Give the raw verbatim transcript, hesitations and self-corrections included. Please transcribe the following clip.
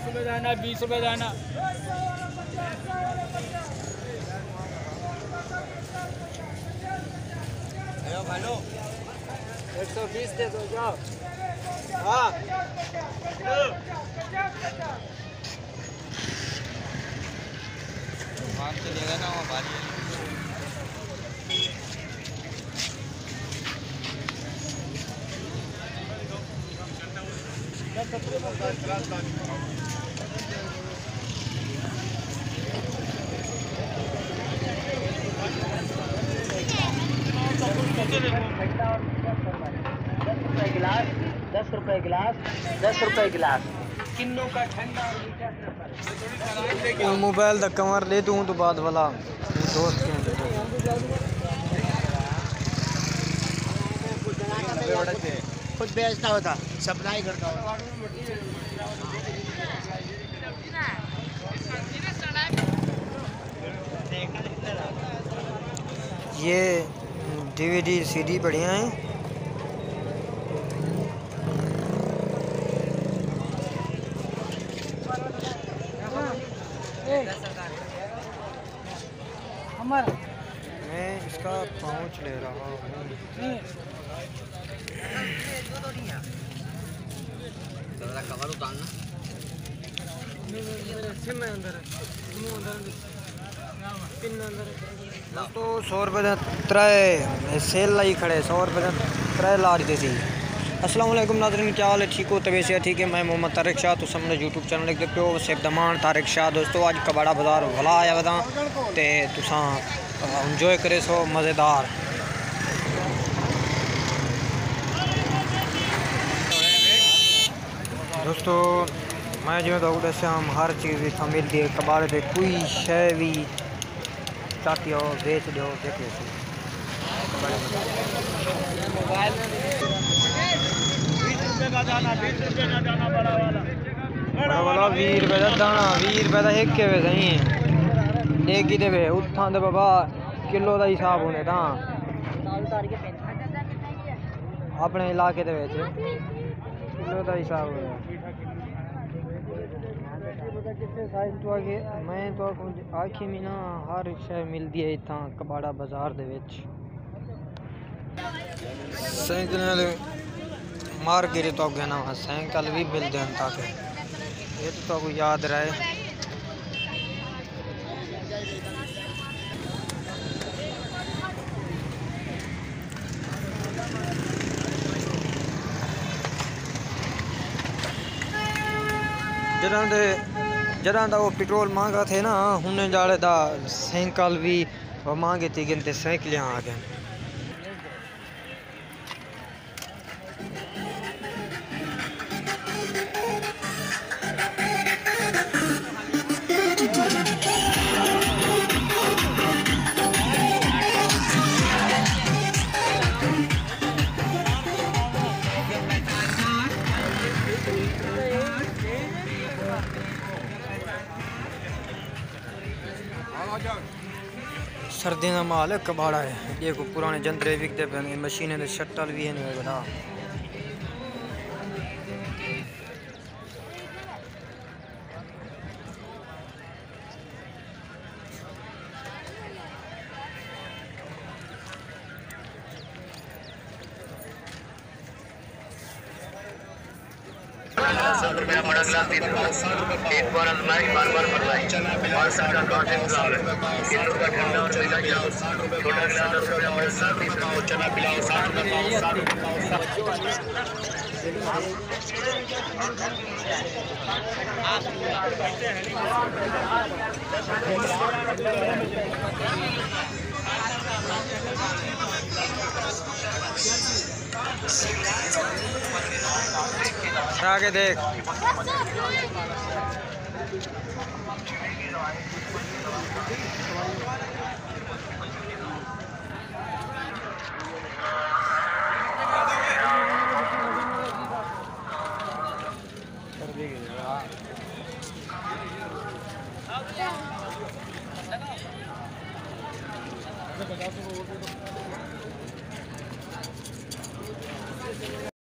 روپے دینا، بیس روپے دینا۔ ایک سو بیس دے دو، جاؤ۔ ہاں۔ دس روپے گلاس، دس روپے گلاس، دس روپے گلاس۔ کنوں کا ٹھنڈا اور میٹھا سفر۔ موبائل دا کور ݙے توں، اوں توں بعد ولا دوست کہیں۔ خود بیچتا ہوتا، سپلائی کرتا ہوتا۔ یہ ڈی وی ڈی سی ڈی بڑھیا ہیں۔ میں اس کا پاؤچ لے رہا ہوں۔ دوستو، سو روپے دے ترے سیل لائی کھڑے، سو روپے دے ترے لا ݙتے سی۔ السلام علیکم ناظرین، کیا حال ہے؟ ٹھیک ہو؟ طبیعت صحت ٹھیک ہے؟ میں محمد طارق شاہ، تساں میرے یوٹیوب چینل ݙیکھدے پیو، سیف دمان طارق شاہ۔ دوستو، اڄ کباڑا بازار ولا آیا وداں تے تساں انجوائے کریسو، مزیدار۔ دوستو، میں جیویں تہاکوں ݙسیا ہم، ہر چیز اتھاں ملدی ہے، کباڑے تے کوئی شے وی چاتی ہو، بیچ ݙیو، وک ویسی۔ بڑا والا، ویہہ روپے دا دانا، ویہہ روپے دا ہک ہے وے سائیں۔ ݙے کیتے وے، اتھاں دے بابا کلو دا حساب ہوندے تاں۔ اپݨے علاقے دے وچ کلو دا حساب ہوندے۔ میں تہاکوں آکھی میں نا، ہر شے ملدی ہے اتھاں کباڑا بازار دے وچ۔ سائیکلیں آلے مارکیٹ توں اڳے نا سائیکل وی ملدے ہن، تاکہ اے تاں تہاکوں یاد رہے۔ جݙاں دے، جݙاں دا او پٹرول مہنگا تھئے نا، ہݨ جاڑے دا سائیکل وی او مہنگے تھی ڳن تے سائیکلیاں آ ڳن۔ سردیاں دا مال ہے، کباڑا ہے۔ ݙیکھو، پراݨے جندرے وکدے پئے ہن، مشینیں دے شٹل وی ہن، وݙا۔ ساٹھ روپے بڑا گلاس، تیس روپے۔ ایک بار آزمائش، بار بار بتلائش۔ پانچ سال کا کانٹریکٹ گزار ہے۔ تین روپے ٹھنڈا اور میٹھا گلاس۔ چھوٹا گلاس دس روپے، بڑا گلاس تیس روپے۔ چنا پلاؤ، ساٹھ روپے پاؤ، ساٹھ روپے پاؤ، ساٹھ روپے۔ آگے دیکھ۔